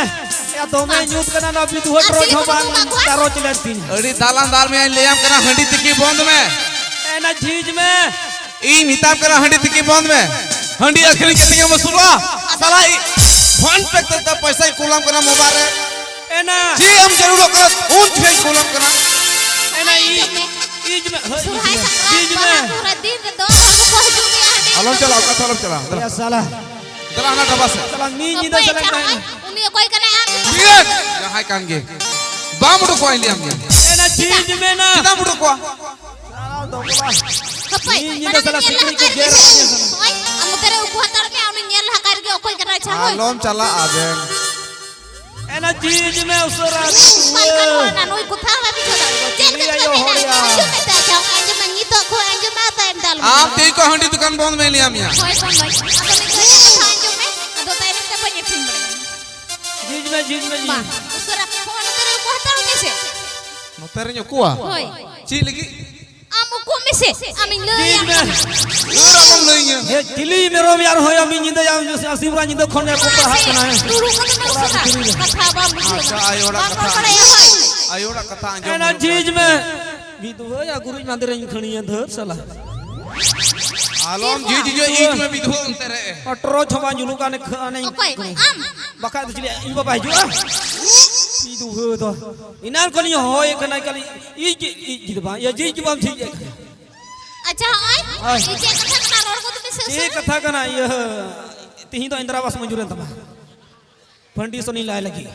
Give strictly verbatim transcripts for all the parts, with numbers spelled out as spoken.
ᱮᱭᱟ, ᱫᱚᱢᱮ ᱧᱩᱛ ᱠᱟᱱᱟ, ᱱᱚᱣᱟ ᱵᱤᱫᱷᱩᱣᱟᱹ ᱟᱨ ᱴᱨᱚᱪ ᱪᱤᱞᱤ ᱦᱚᱸ ᱠᱚ ᱵᱟᱝ ᱫᱩᱲᱩᱵ ᱟᱠᱚᱣᱟ? ᱪᱟᱨᱚᱪ ᱞᱮᱱ ᱛᱤᱧᱟ᱾ ᱟᱹᱰᱤ ᱫᱟᱞᱟᱱ ᱫᱟᱞ ᱢᱮᱭᱟᱧ, ᱞᱟᱹᱭᱟᱢ ᱠᱟᱱᱟ, ᱦᱟᱺᱰᱤ ᱛᱤᱠᱤ ᱵᱚᱱᱫ ᱢᱮ᱾ ᱮᱱᱟ ᱡᱷᱤᱡ ᱢᱮ᱾ ᱤᱧ ᱢᱮᱛᱟᱢ ᱠᱟᱱᱟ, ᱦᱟᱺᱰᱤ ᱛᱤᱠᱤ ᱵᱚᱱᱫ ᱢᱮ᱾ ᱦᱟᱺᱰᱤ ᱟᱹᱠᱷᱨᱤᱧ ᱠᱟᱛᱮ ᱜᱮᱢ ᱟᱹᱥᱩᱞᱚᱜᱼᱟ? ᱥᱟᱞᱟ, ᱤ-, PhonePe ᱛᱮ ᱯᱚᱭᱥᱟᱧ ᱠᱩᱞᱟᱢ ᱠᱟᱱᱟ ᱢᱳᱵᱟᱭᱤᱞ ᱨᱮ᱾ ᱮᱱᱟ᱾ ᱪᱮᱫ ᱮᱢ ᱡᱟᱹᱨᱩᱲᱚᱜ ᱠᱟᱱᱟ, ᱩᱱ ᱡᱚᱠᱷᱮᱡ ᱠᱩᱞᱟᱢ ᱠᱟᱱᱟ᱾ ᱮᱱᱟ, ᱤ-, ᱤᱡ ᱢᱮ, ᱦᱳᱭ, ᱥᱚᱨᱦᱟᱭ, ᱤᱡ ᱢᱮ, ᱥᱟᱠᱨᱟᱛ, ᱤᱡ ᱢᱮ᱾ ᱵᱟᱦᱟ, ᱥᱚᱦᱨᱟᱭ ᱫᱤᱱ ᱨᱮᱫᱚ ᱦᱚᱲ ᱠᱚᱠᱚ ᱦᱤᱡᱩᱜ ᱜᱮᱭᱟ ᱦᱟᱺᱰᱤ ᱟᱞᱚᱢ ᱧᱩ᱾ ᱪᱟᱞᱟᱜᱼᱟ, ᱚᱠᱟ ᱛᱮ ᱟᱞᱚᱢ ᱪᱟᱞᱟᱜᱼᱟ᱾ ᱫᱮᱞᱟ᱾ ᱭᱟ ᱥᱟᱞᱟ᱾ ᱫᱮᱞᱟ, ᱦᱟᱱᱟ ᱰᱟᱵᱟ ᱥᱮᱫ᱾ ᱥᱟᱞᱟ, ᱢᱤᱫ ᱧᱤᱫᱟᱹ ᱚᱠᱚᱭ ᱥᱮᱞᱮᱫ ᱪᱟᱞᱟᱜ ᱛᱟᱦᱮᱱ᱾ ᱟᱭ? ᱩᱱᱤ ᱚᱠᱚᱭ ᱠᱟᱱᱟᱭ ᱟᱢ? ᱴᱷᱤᱠ ᱜᱮᱭᱟ᱾ ᱡᱟᱦᱟᱸᱭ ᱠᱟᱱ ᱜᱮ᱾ ᱵᱟᱢ ᱩᱰᱩᱠ ᱠᱚᱣᱟ, ᱤᱧ ᱞᱟᱹᱭᱟᱢ ᱜᱮ᱾ ᱮᱱᱟ ᱪᱮᱫ ᱢᱮᱱᱟ? ᱪᱮᱫᱟᱜ ᱮᱢ ᱩᱰᱩᱠ ᱠᱚᱣᱟ? ᱦᱟᱯᱳᱭ, ᱢᱤᱫ ᱧᱤᱫᱟᱹ ᱢᱟᱲᱟᱝ ᱥᱟᱞᱟ ᱧᱮᱞ ᱥᱤᱠᱲᱤᱡ ᱠᱚ ᱞᱟᱦᱟ ᱜᱮᱨ ᱠᱟᱜ ᱢᱮᱭᱟ᱾ ᱦᱳᱭ, ᱟᱢ ᱱᱚᱛᱮ ᱨᱮ ᱩᱠᱩ ᱦᱟᱛᱟᱲ ᱢᱮ, ᱩᱱᱤ ᱧᱮᱞ ᱞᱟᱦᱟ ᱠᱟᱭ ᱨᱮᱜᱮ ᱚᱠᱚᱭ ᱠᱟᱱᱟᱭ, ᱪᱷᱟ, ᱦᱳᱭ᱾ ᱟᱞᱚᱢ ᱪᱟᱞᱟᱜᱼᱟ ᱵᱮᱱ᱾ ᱮᱱᱟ ᱡᱤᱡ ᱢᱮ ᱩᱥᱟᱹᱨᱟ᱾ ᱩᱯᱟᱭ ᱵᱟᱹᱱᱩᱜᱼᱟ, ᱱᱩᱭ ᱠᱚᱛᱷᱟ ᱵᱟᱭ ᱵᱩᱡᱷᱟᱹᱣ ᱫᱟ᱾ ᱪᱮᱫ ᱞᱮᱠᱟ ᱟᱭᱳ ᱪᱚ ᱦᱚᱲ ᱢᱮᱱᱟᱜᱼᱟ? ᱭᱟ᱾ ᱟᱸᱡᱚᱢ ᱢᱮ ᱛᱚ, ᱟᱪᱪᱷᱟ, ᱟᱸᱡᱚᱢ ᱢᱮ, ᱱᱤᱛᱚᱜ ᱠᱷᱚᱱ ᱟᱸᱡᱚᱢ ᱢᱮ, ᱛᱟᱭᱚᱢ ᱫᱟᱞ ᱢᱮ᱾ ᱟᱢ ᱛᱮ ᱠᱚ ᱦᱟᱺᱰᱤ ᱫᱚᱠᱟᱱ ᱵᱚᱱᱫ ᱢᱮ ᱞᱟᱹᱭᱟᱢ ᱭᱟ᱾ ᱦᱳᱭ, ᱵᱚᱱᱫ ᱢᱮ᱾ ᱟᱫᱚ ᱱᱤᱛᱚᱜ ᱤᱧᱟᱹᱜ ᱠᱟᱛᱷᱟ ᱟᱸᱡᱚᱢ ᱢᱮ, ᱟᱫᱚ ᱛᱟᱭᱱᱚᱢ ᱛᱮ ᱵᱟᱹᱧ ᱟᱹᱠᱷᱨᱤᱧ ᱵᱟᱲᱟᱭᱟ᱾ ᱡᱤᱡ ᱢᱮ, ᱡᱤᱡ ᱢᱮ, ᱡᱤᱡ ᱢᱟ, ᱢᱮ᱾ ᱩᱥᱟᱹᱨᱟ ᱯᱷᱳᱱ ᱩᱛᱟᱹᱨ ᱩᱠᱩ ᱦᱟᱛᱟᱲ ᱢᱮᱥᱮ᱾ ᱱᱚᱛᱮ ᱨᱮᱧ ᱩᱠᱩᱣᱟ? ᱦᱳᱭ᱾ ᱪᱮᱫ ᱞᱟᱹᱜᱤᱫ? ᱟᱢ ᱩᱠᱩᱜ ᱢᱮᱥᱮ, ᱟᱢᱤᱧ ᱞᱟᱹᱭ ᱡᱤᱡ ᱟᱢ ᱢᱮ᱾ ᱠᱟᱱᱟ᱾ ᱩᱱᱟᱹᱜ ᱨᱟᱜ ᱵᱟᱢ ᱞᱟᱹᱭᱟᱹᱧᱟ᱾ ᱮ, ᱪᱤᱞᱤ ᱢᱮᱨᱚᱢ ᱭᱟᱨ ᱦᱚᱭ ᱟᱢᱤᱧ ᱧᱤᱫᱟᱹ ᱭᱟᱢ ᱥᱤᱢᱨᱟ ᱧᱤᱫᱟᱹ ᱠᱷᱚᱱ ᱮ ᱯᱟᱲᱦᱟᱜ ᱠᱟᱱᱟ᱾ ᱫᱩᱲᱩᱵ ᱠᱟᱛᱮ ᱢᱮ ᱩᱥᱟᱹᱨᱟ᱾ ᱠᱟᱛᱷᱟ ᱵᱟᱢ ᱵᱩᱡᱷᱟᱹᱣ ᱟᱪᱪᱷᱟ, ᱫᱟ᱾ ᱟᱭᱳ ᱦᱚᱲᱟᱜ ᱵᱟᱢ ᱠᱟᱛᱷᱟ ᱨᱚᱲ ᱵᱟᱲᱟᱭᱟ ᱟᱸᱡᱚᱢ᱾ ᱦᱳᱭ᱾ ᱟᱭᱳ ᱦᱚᱲᱟᱜ ᱠᱟᱛᱷᱟ ᱟᱸᱡᱚᱢ ᱮᱱᱟ ᱦᱩᱭᱩᱜ ᱡᱤᱡ ᱛᱟᱢᱟ᱾ ᱢᱮ᱾ ᱢᱤᱫ ᱫᱩᱣᱟᱹᱭᱟ ᱜᱩᱨᱤᱡ ᱢᱟᱸᱫᱮ ᱨᱮᱧ ᱠᱷᱟᱹᱲᱤᱭᱟᱹ ᱫᱷᱟᱹᱨ ᱥᱟᱞᱟ᱾ ᱟᱞᱚᱢ ᱡᱤᱡ ᱡᱤᱡ ᱤᱡ ᱢᱮ ᱵᱤᱫᱷᱩᱣᱟᱹ ᱚᱱᱛᱮ ᱨᱮ᱾ ᱴᱨᱚᱪ ᱦᱚᱸ ᱵᱟᱝ ᱡᱩᱞᱩᱜ ᱠᱟᱱ ᱠᱷᱟᱹ-, ᱟᱱᱮ ᱚᱠᱚᱭ? ᱟᱢ? ᱵᱟᱠᱷᱟᱡ ᱫᱚ ᱪᱤᱞᱤ ᱤᱧ ᱵᱟᱵᱟ ᱦᱤᱡᱩᱜᱼᱟ? ᱢᱤᱫ ᱫᱩᱣᱟᱹ ᱫᱚ᱾ ᱮᱱᱟᱱ ᱠᱷᱚᱱᱤᱧ ᱦᱚᱦᱚᱭᱮ ᱠᱟᱱᱟ, ᱠᱷᱟᱹᱞᱤ ᱤᱡ, ᱤᱡ, ᱤᱡ ᱫᱚ ᱵᱟᱝ, ᱤᱭᱟᱹ, ᱡᱤᱡ ᱜᱮ ᱵᱟᱢ ᱡᱷᱤᱡ ᱮᱫ ᱠᱟᱱᱟ᱾ ᱟᱪᱪᱷᱟ, ᱦᱚᱸᱜᱼᱚᱭ, ᱦᱳᱭ᱾ ᱤᱧ ᱪᱮᱫ ᱠᱟᱛᱷᱟ ᱠᱟᱱᱟ, ᱨᱚᱲ ᱜᱚᱫ ᱢᱮᱥᱮ ᱪᱮᱫ ᱩᱥᱟᱹᱨᱟ᱾ ᱠᱟᱛᱷᱟ ᱠᱟᱱᱟ? ᱤᱭᱟᱹ, ᱛᱤᱦᱤᱧ ᱫᱚ ᱤᱱᱫᱨᱟ ᱟᱵᱟᱥ ᱢᱚᱧᱡᱩᱨ ᱮᱱ ᱛᱟᱢᱟ᱾ foundation ᱤᱧ ᱞᱟᱭ ᱞᱟᱹᱜᱤᱫ᱾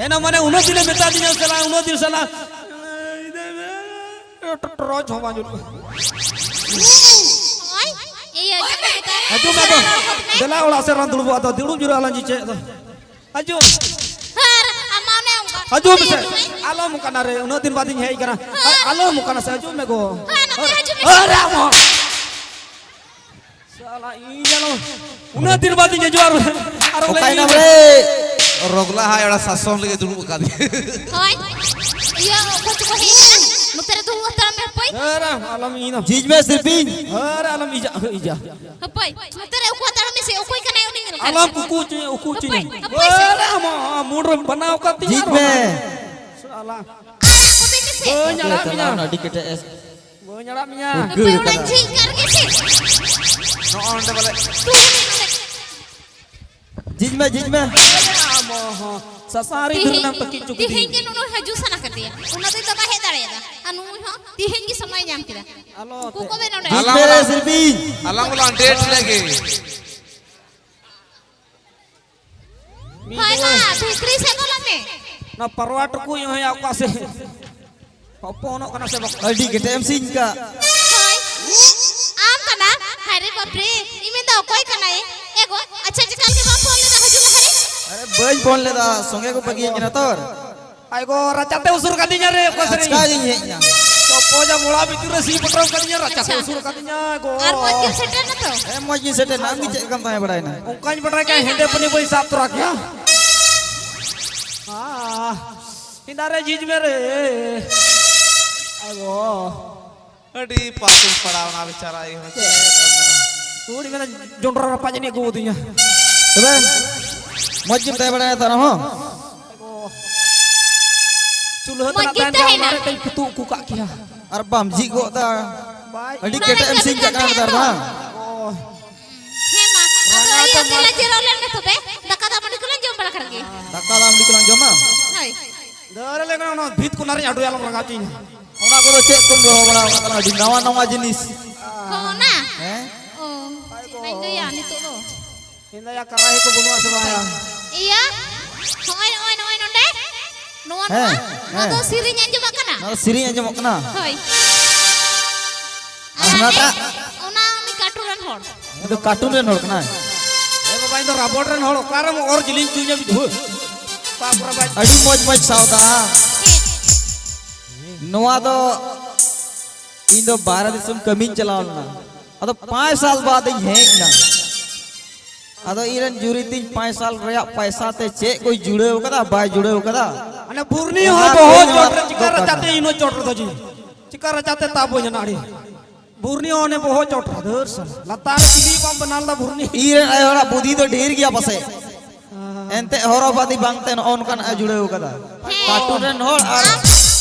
ᱮᱱᱟ ᱢᱟᱱᱮ ᱩᱱᱟᱹᱜ ᱫᱤᱱᱮ ᱢᱮᱛᱟ ᱫᱤᱧᱟ ᱥᱟᱞᱟ, ᱩᱱᱟᱹᱜ ᱫᱤᱱ ᱥᱟᱞᱟ᱾ ᱴᱚᱨᱪ ᱦᱚᱸ ᱵᱟᱝ ᱡᱩᱞᱩᱜ᱾ ᱦᱚᱸᱜᱼᱚᱭ, ᱤᱭᱟᱹ, ᱪᱮᱫ ᱠᱚ ᱢᱮᱛᱟᱜᱼᱟ? ᱦᱤᱡᱩᱜ ᱢᱮ ᱟᱫᱚ᱾ ᱩᱥᱟᱹᱨᱟ ᱨᱚᱲ ᱜᱚᱫ ᱢᱮ᱾ ᱫᱮᱞᱟ ᱚᱲᱟᱜ ᱥᱮᱫ ᱨᱟᱱ ᱫᱩᱲᱩᱵᱚᱜ, ᱟᱫᱚ ᱫᱩᱲᱩᱵ ᱡᱤᱨᱟᱹᱜ ᱟᱞᱟᱝ ᱡᱮ ᱪᱮᱫ ᱫᱚ᱾ ᱦᱤᱡᱩᱜ᱾ ᱦᱮᱸ, ᱟᱢ ᱢᱟ ᱚᱱᱮ ᱚᱱᱠᱟ᱾ ᱦᱤᱡᱩᱜ ᱢᱮᱥᱮ᱾ ᱦᱤᱡᱩᱜ ᱢᱮ᱾ ᱟᱞᱚᱢ ᱚᱱᱠᱟᱱᱟ ᱨᱮ, ᱩᱱᱟᱹᱜ ᱫᱤᱱ ᱵᱟᱫᱤᱧ ᱦᱮᱡ ᱟᱠᱟᱱᱟ᱾ ᱦᱮᱸ᱾ ᱟᱞᱚᱢ ᱚᱱᱠᱟᱱᱟ ᱥᱮ, ᱦᱤᱡᱩᱜ ᱢᱮ ᱜᱚ᱾ ᱦᱮᱸ, ᱱᱚᱛᱮ ᱦᱤᱡᱩᱜ ᱢᱮ᱾ ᱟᱨ ᱟᱢ ᱦᱚᱸ᱾ ᱥᱟᱞᱟ ᱤᱧ ᱟᱞᱚ᱾ ᱩᱱᱟᱹᱜ ᱫᱤᱱ ᱵᱟᱫᱤᱧ ᱦᱤᱡᱩᱜᱼᱟ ᱟᱨ, ᱟᱨ ᱚᱠᱟᱭ ᱱᱟᱢ ᱨᱮ? ᱨᱚᱜᱽᱞᱟ ᱦᱟᱭ ᱚᱲᱟ ᱥᱟᱥᱚᱱ ᱞᱟᱹᱜᱤᱫ ᱫᱩᱲᱩᱵ ᱟᱠᱟᱫᱤᱧ᱾ ᱦᱳᱭ᱾ ᱤᱭᱟᱹ, ᱚᱠᱚᱭ ᱪᱚᱠᱚ ᱦᱮᱡ ᱮᱱᱟ᱾ ᱱᱚᱛᱮ ᱨᱮ ᱫᱩᱲᱩᱵ ᱦᱟᱛᱟᱲ ᱢᱮ, ᱦᱟᱯᱳᱭ᱾ ᱟᱨ ᱟᱞᱚᱢ ᱤᱧ ᱡᱤᱡ ᱢᱮ ᱥᱤᱨᱯᱤᱧ᱾ ᱟᱨ ᱟᱞᱚᱢ ᱤᱡᱟ, ᱤᱡᱟ᱾ ᱦᱟᱯᱳᱭ, ᱱᱚᱛᱮ ᱨᱮ ᱩᱠᱩ ᱦᱟᱛᱟᱲ ᱢᱮᱥᱮ, ᱚᱠᱚᱭ ᱠᱟᱱᱟᱭ ᱩᱱᱤ ᱧᱮᱞ ᱠᱟᱭ ᱟᱞᱚᱢ ᱢᱮ᱾ ᱠᱩᱠᱩ ᱦᱚᱪᱚᱧᱟ, ᱩᱠᱩ ᱦᱚᱪᱚᱧᱟ᱾ ᱦᱟᱯᱳᱭ, ᱦᱟᱯᱳᱭ ᱥᱮ᱾ ᱟᱨ ᱟᱢᱟᱜ ᱢᱩᱰ ᱨᱮᱢ ᱵᱮᱱᱟᱣ ᱠᱟᱫ ᱛᱤᱧᱟ ᱡᱤᱛ ᱟᱨᱚ᱾ ᱢᱮ᱾ ᱥᱟᱞᱟ᱾ ᱟᱲᱟᱜ ᱠᱚᱯᱮ ᱜᱮᱥᱮ? ᱵᱟᱹᱧ ᱟᱲᱟᱜ ᱢᱮᱭᱟ᱾ ᱪᱟᱞᱟᱣ ᱱᱟ, ᱟᱹᱰᱤ ᱠᱮᱴᱮᱡ ᱮ᱾ ᱵᱟᱹᱧ ᱟᱲᱟᱜ ᱢᱮᱭᱟ᱾ ᱦᱩᱸ᱾ ᱟᱯᱮ ᱚᱱᱟ ᱡᱷᱤᱡ ᱠᱟᱨ ᱜᱮᱥᱮ? ᱱᱚᱜᱼᱚ ᱱᱚᱰᱮ ᱵᱚᱞᱮ᱾ ᱛᱩᱞ ᱢᱮ ᱱᱚᱰᱮ᱾ ᱡᱷᱤᱡ ᱢᱮ, ᱡᱷᱤᱡ ᱢᱮ᱾ ᱟᱢ ᱦᱚᱸ ᱥᱟᱥᱟᱨᱤ ᱛᱤᱦᱤᱧ, ᱫᱩᱨᱱᱟᱢ ᱛᱟᱹᱠᱤᱡ ᱪᱩᱠᱩᱫᱤ᱾ ᱛᱤᱦᱤᱧ ᱜᱮ ᱱᱩᱱᱟᱹᱜ ᱦᱤᱡᱩᱜ ᱥᱟᱱᱟ ᱠᱟᱫᱮᱭᱟ᱾ ᱚᱱᱟ ᱫᱚ ᱤᱧ ᱫᱚ ᱵᱟᱭ ᱦᱮᱡ ᱫᱟᱲᱮᱭᱟᱫᱟ᱾ ᱟᱨ ᱱᱩᱭ ᱦᱚᱸ ᱛᱤᱦᱤᱧ ᱜᱮ ᱥᱚᱢᱚᱭ ᱧᱟᱢ ᱠᱮᱫᱟ᱾ ᱟᱞᱚ ᱩᱱᱠᱩ ᱛᱮ᱾ ᱠᱚ ᱵᱮᱱ ᱱᱚᱰᱮ᱾ ᱡᱷᱤᱡ ᱟᱞᱟᱝ ᱢᱮ ᱨᱮ ᱦᱚᱸᱞᱟᱝ, ᱥᱤᱞᱯᱤᱧ᱾ ᱟᱞᱟᱝ ᱦᱚᱸᱞᱟᱝ ᱰᱮᱴ ᱞᱮᱜᱮ᱾ ᱢᱤᱫ ᱦᱳᱭ ᱫᱤᱱ ᱢᱟ, ᱵᱷᱤᱛᱨᱤ ᱥᱮᱫ ᱵᱚᱞᱚᱱ ᱢᱮ᱾ ᱚᱱᱟ ᱯᱟᱨᱣᱟ ᱴᱩᱠᱩᱡ ᱦᱚᱸᱭᱟ ᱚᱠᱟ ᱥᱮᱫ? ᱦᱚᱯᱚᱱᱚᱜ ᱠᱟᱱᱟ ᱥᱮ ᱵᱟᱠᱚ? ᱟᱹᱰᱤ ᱠᱮᱴᱮᱡ ᱮᱢ ᱥᱤᱧ ᱠᱟᱜ᱾ ᱦᱳᱭ᱾ ᱟᱢ ᱠᱟᱱᱟ? ᱦᱟᱭ ᱨᱮ ᱵᱟᱯ ᱨᱮ, ᱤᱧ ᱢᱮᱱᱫᱟ ᱚᱠᱚᱭ ᱠᱟᱱᱟᱭ? ᱮ ᱜᱚ, ᱟᱪᱪᱷᱟ, ᱪᱮᱠᱟ ᱞᱮᱠᱟ ᱵᱟᱢ ᱯᱷᱳᱱ ᱞᱮᱫᱟ? ᱦᱤᱡᱩᱜ ᱞᱟᱦᱟ ᱨᱮ᱾ ᱟᱨᱮ, ᱵᱟᱹᱧ ᱯᱷᱳᱱ ᱞᱮᱫᱟ, ᱥᱚᱸᱜᱮ ᱠᱚ ᱵᱟᱹᱜᱤᱭᱟᱹᱧ ᱠᱟᱱᱟ ᱛᱚᱨ᱾ ᱟᱭ ᱜᱚ, ᱨᱟᱪᱟᱛᱮ ᱩᱥᱩᱨ ᱠᱟᱫᱤᱧᱟ ᱨᱮ, ᱚᱠᱟ ᱥᱮᱨᱮᱧ? ᱟᱪᱠᱟ ᱜᱤᱧ ᱦᱮᱡ ᱮᱱᱟ᱾ ᱪᱚᱯᱚᱡᱟ ᱢᱚᱲᱟ ᱵᱷᱤᱛᱤᱨ ᱨᱮ ᱥᱤ ᱯᱚᱴᱨᱚ ᱠᱟᱫᱤᱧᱟ, ᱨᱟᱪᱟᱛᱮ ᱟᱪᱪᱷᱟ᱾ ᱩᱥᱩᱨ ᱠᱟᱫᱤᱧᱟ, ᱟᱭ ᱜᱚ᱾ ᱟᱨ ᱢᱚᱡᱽ ᱜᱮᱢ ᱥᱮᱴᱮᱨ ᱱᱟ ᱛᱚ? ᱦᱮᱸ, ᱢᱚᱡᱽ ᱜᱤᱧ ᱥᱮᱴᱮᱨ ᱱᱟ᱾ ᱟᱢ ᱜᱮ ᱪᱮᱫ ᱞᱮᱠᱟᱢ ᱛᱟᱦᱮᱸ ᱵᱟᱲᱟᱭᱮᱱᱟ? ᱚᱱᱠᱟᱧ ᱵᱟᱰᱟᱭ ᱠᱟᱱ ᱦᱮᱸᱫᱮ ᱯᱟᱹᱱᱤ ᱵᱟᱹᱧ ᱥᱟᱵ ᱛᱚᱨᱟ ᱠᱮᱭᱟ᱾ ᱟᱦ, ᱯᱤᱸᱰᱟ ᱨᱮ ᱡᱷᱤᱡ ᱢᱮ ᱨᱮ᱾ ᱟᱭ ᱜᱚ᱾ ᱟᱹᱰᱤ ᱯᱟᱯᱤᱧ ᱯᱟᱲᱟᱣᱱᱟ ᱵᱮᱪᱟᱨᱟ, ᱤᱧ ᱦᱚᱸ ᱪᱮᱫ ᱮᱢ ᱢᱮᱱᱟ? ᱛᱩᱲᱤ ᱢᱮᱱᱟ, ᱡᱚᱱᱰᱨᱟ ᱨᱟᱯᱟᱜ ᱡᱟᱹᱱᱤᱡ ᱟᱹᱜᱩ ᱟᱹᱫᱤᱧᱟ᱾ ᱛᱚᱵᱮ, ᱢᱚᱡᱽ ᱜᱮᱢ ᱛᱟᱦᱮᱸ ᱵᱟᱲᱟᱭᱟ ᱛᱚ ᱟᱨᱦᱚᱸ? ᱪᱩᱞᱦᱟᱹ ᱢᱚᱡᱽ ᱛᱮᱱᱟᱜ ᱜᱮ ᱛᱟᱦᱮᱱ ᱠᱷᱟᱱ ᱛᱟᱦᱮᱱᱟ᱾ ᱚᱱᱟ ᱨᱮ ᱛᱮᱧ ᱯᱷᱩᱛᱩ ᱩᱠᱩ ᱠᱟᱜ ᱠᱮᱭᱟ᱾ ᱟᱨ ᱵᱟᱢ ᱡᱷᱤᱡ ᱜᱚᱫ ᱫᱟ᱾ ᱵᱟᱭ ᱟᱹᱰᱤ ᱚᱱᱟ ᱠᱮᱴᱮᱡ ᱮᱢ ᱨᱮ ᱥᱤᱧ ᱠᱟᱜ ᱠᱟᱱᱟ ᱡᱟᱹᱯᱤᱫ ᱱᱮᱛᱟᱨ ᱠᱟᱱ ᱢᱟ᱾ ᱛᱟᱦᱮᱱᱟ ᱛᱚ᱾ ᱚ᱾ ᱦᱮᱸ ᱢᱟ, ᱟᱫᱚ ᱵᱟᱝᱟ ᱤᱭᱟᱹ ᱛᱚ ᱛᱮᱞᱟ ᱢᱚᱡᱽ᱾ ᱡᱮᱨᱚ ᱞᱮᱱ ᱢᱮ ᱛᱚᱵᱮ, ᱫᱟᱠᱟ ᱫᱟᱜ ᱢᱟᱹᱰᱤ ᱠᱚᱞᱟᱝ ᱡᱚᱢ ᱵᱟᱲᱟ ᱠᱟᱜ ᱜᱮ᱾ ᱫᱟᱠᱟ ᱫᱟᱜ ᱢᱟᱹᱰᱤ ᱠᱚᱞᱟᱝ ᱡᱚᱢᱟ? ᱦᱳᱭ᱾ ᱫᱟᱹᱲ ᱞᱮ ᱠᱟᱱᱟ, ᱚᱱᱟ ᱵᱷᱤᱛ ᱠᱚᱱᱟ ᱨᱮ ᱟᱹᱰᱩ ᱟᱞᱚᱢ ᱞᱟᱜᱟᱣ ᱦᱚᱪᱚᱧᱟ᱾ ᱚᱱᱟ ᱠᱚᱫᱚ ᱪᱮᱫ ᱠᱚᱢ ᱫᱚᱦᱚ ᱵᱟᱲᱟ ᱟᱠᱟᱫ ᱛᱟᱞᱟᱝᱟ? ᱟᱹᱰᱤ ᱱᱟᱣᱟ ᱱᱟᱣᱟ ᱡᱤᱱᱤᱥ᱾ ᱦᱚᱸ, ᱚᱱᱟ? ᱦᱮᱸ? ᱚ, ᱪᱮᱫ ᱞᱟᱹᱭᱟ ᱱᱤᱛᱚᱜ ᱫᱚ? ᱢᱮᱱᱫᱟᱭᱟ, ᱠᱟᱨᱟᱦᱤ ᱠᱚ ᱵᱟᱹᱱᱩᱜᱼᱟ ᱥᱮ ᱵᱟᱝ? ᱤᱭᱟᱹ, ᱱᱚᱜᱼᱚᱭ, ᱱᱚᱜᱼᱚᱭ, ᱱᱚᱜᱼᱚᱭ ᱱᱚᱰᱮ᱾ ᱱᱚᱣᱟ, ᱦᱮᱸ, ᱱᱚᱣᱟ, ᱱᱚᱣᱟ ᱦᱮᱸ᱾ ᱫᱚ ᱥᱮᱨᱮᱧ ᱟᱸᱡᱚᱢᱟᱜ ᱠᱟᱱᱟ? ᱱᱚᱣᱟ ᱫᱚ ᱥᱮᱨᱮᱧ ᱟᱸᱡᱚᱢᱚᱜ ᱠᱟᱱᱟ? ᱦᱳᱭ᱾ ᱟᱨ ᱟᱨ ᱦᱟᱱᱟᱴᱟᱜ? ᱚᱱᱟ ᱩᱱᱤ ᱠᱟᱨᱴᱩᱱ ᱨᱮᱱ ᱦᱚᱲ᱾ ᱩᱱᱤ ᱫᱚ ᱠᱟᱨᱴᱩᱱ ᱨᱮᱱ ᱦᱚᱲ ᱠᱟᱱᱟᱭ᱾ ᱮ ᱵᱟᱵᱟ, ᱤᱧ ᱫᱚ ᱨᱟᱵᱚᱲ ᱨᱮᱱ ᱦᱚᱲ, ᱚᱠᱟᱨᱮᱢ ᱚᱨ ᱡᱤᱞᱤᱧ ᱦᱚᱪᱚᱧᱟ ᱢᱤᱫ ᱫᱷᱩᱣᱟᱹ? ᱵᱟᱯ ᱨᱮ ᱵᱟᱵᱟ᱾ ᱟᱹᱰᱤ ᱢᱚᱡᱽ, ᱢᱚᱡᱽ ᱥᱟᱶᱛᱟ᱾ ᱱᱚᱣᱟ ᱫᱚ ᱤᱧ ᱫᱚ ᱵᱟᱦᱨᱮ ᱫᱤᱥᱚᱢ ᱠᱟᱹᱢᱤᱧ ᱪᱟᱞᱟᱣ ᱞᱮᱱᱟ᱾ ᱟᱫᱚ ᱯᱟᱸᱪ ᱥᱟᱞ ᱵᱟᱫ ᱤᱧ ᱦᱮᱡ ᱮᱱᱟ᱾ ᱟᱫᱚ ᱤᱧ ᱨᱮᱱ ᱡᱩᱨᱤ ᱛᱤᱧ ᱯᱟᱸᱪ ᱥᱟᱞ ᱨᱮᱭᱟᱜ ᱯᱟᱭᱥᱟ ᱛᱮ ᱪᱮᱫ ᱠᱚᱭ ᱡᱩᱲᱟᱹᱣ ᱠᱟᱫᱟ, ᱵᱟᱭ ᱡᱩᱲᱟᱹᱣ ᱠᱟᱫᱟ, ᱟᱞᱮ ᱵᱩᱨᱱᱤ ᱚᱱᱟ ᱦᱚᱸ ᱠᱚ ᱵᱚᱦᱚᱜ ᱱᱚᱣᱟ ᱪᱚᱴ ᱨᱮ ᱪᱤᱠᱟ ᱫᱚᱨᱠᱟᱨ ᱨᱟᱪᱟᱛᱮ ᱠᱟᱱᱟ᱾ ᱤᱱᱟᱹ ᱪᱚᱴ ᱨᱮᱫᱚ ᱡᱤ? ᱪᱤᱠᱟ ᱨᱟᱪᱟᱛᱮ ᱛᱟᱵᱚ ᱡᱟᱱᱟᱲᱤ? ᱵᱩᱨᱱᱤ ᱦᱚᱸ ᱚᱱᱮ ᱵᱚᱦᱚᱜ ᱪᱚᱴ ᱨᱮ, ᱫᱷᱟᱹᱨ ᱥᱟᱞᱟ᱾ ᱞᱟᱛᱟᱨ ᱨᱮ ᱪᱤᱞᱤ ᱵᱟᱢ ᱵᱮᱱᱟᱣ ᱞᱮᱫᱟ ᱵᱩᱨᱱᱤ? ᱤᱧ ᱨᱮᱱ ᱟᱭᱳ ᱦᱚᱲᱟᱜ ᱵᱩᱫᱷᱤ ᱫᱚ ᱰᱷᱮᱨ ᱜᱮᱭᱟ ᱯᱟᱥᱮᱡ᱾ ᱮᱱᱛᱮ ᱦᱚᱨᱚ ᱵᱟᱸᱫᱮ ᱵᱟᱝᱛᱮ ᱱᱚᱜᱼᱚ ᱱᱚᱝᱠᱟᱱᱟᱜ ᱮ ᱡᱩᱲᱟᱹᱣ ᱠᱟᱫᱟ᱾ ᱦᱮᱸ᱾ ᱠᱟᱹᱴᱩᱵ ᱨᱮᱱ ᱦᱚᱲ ᱟᱨ ᱟᱢ,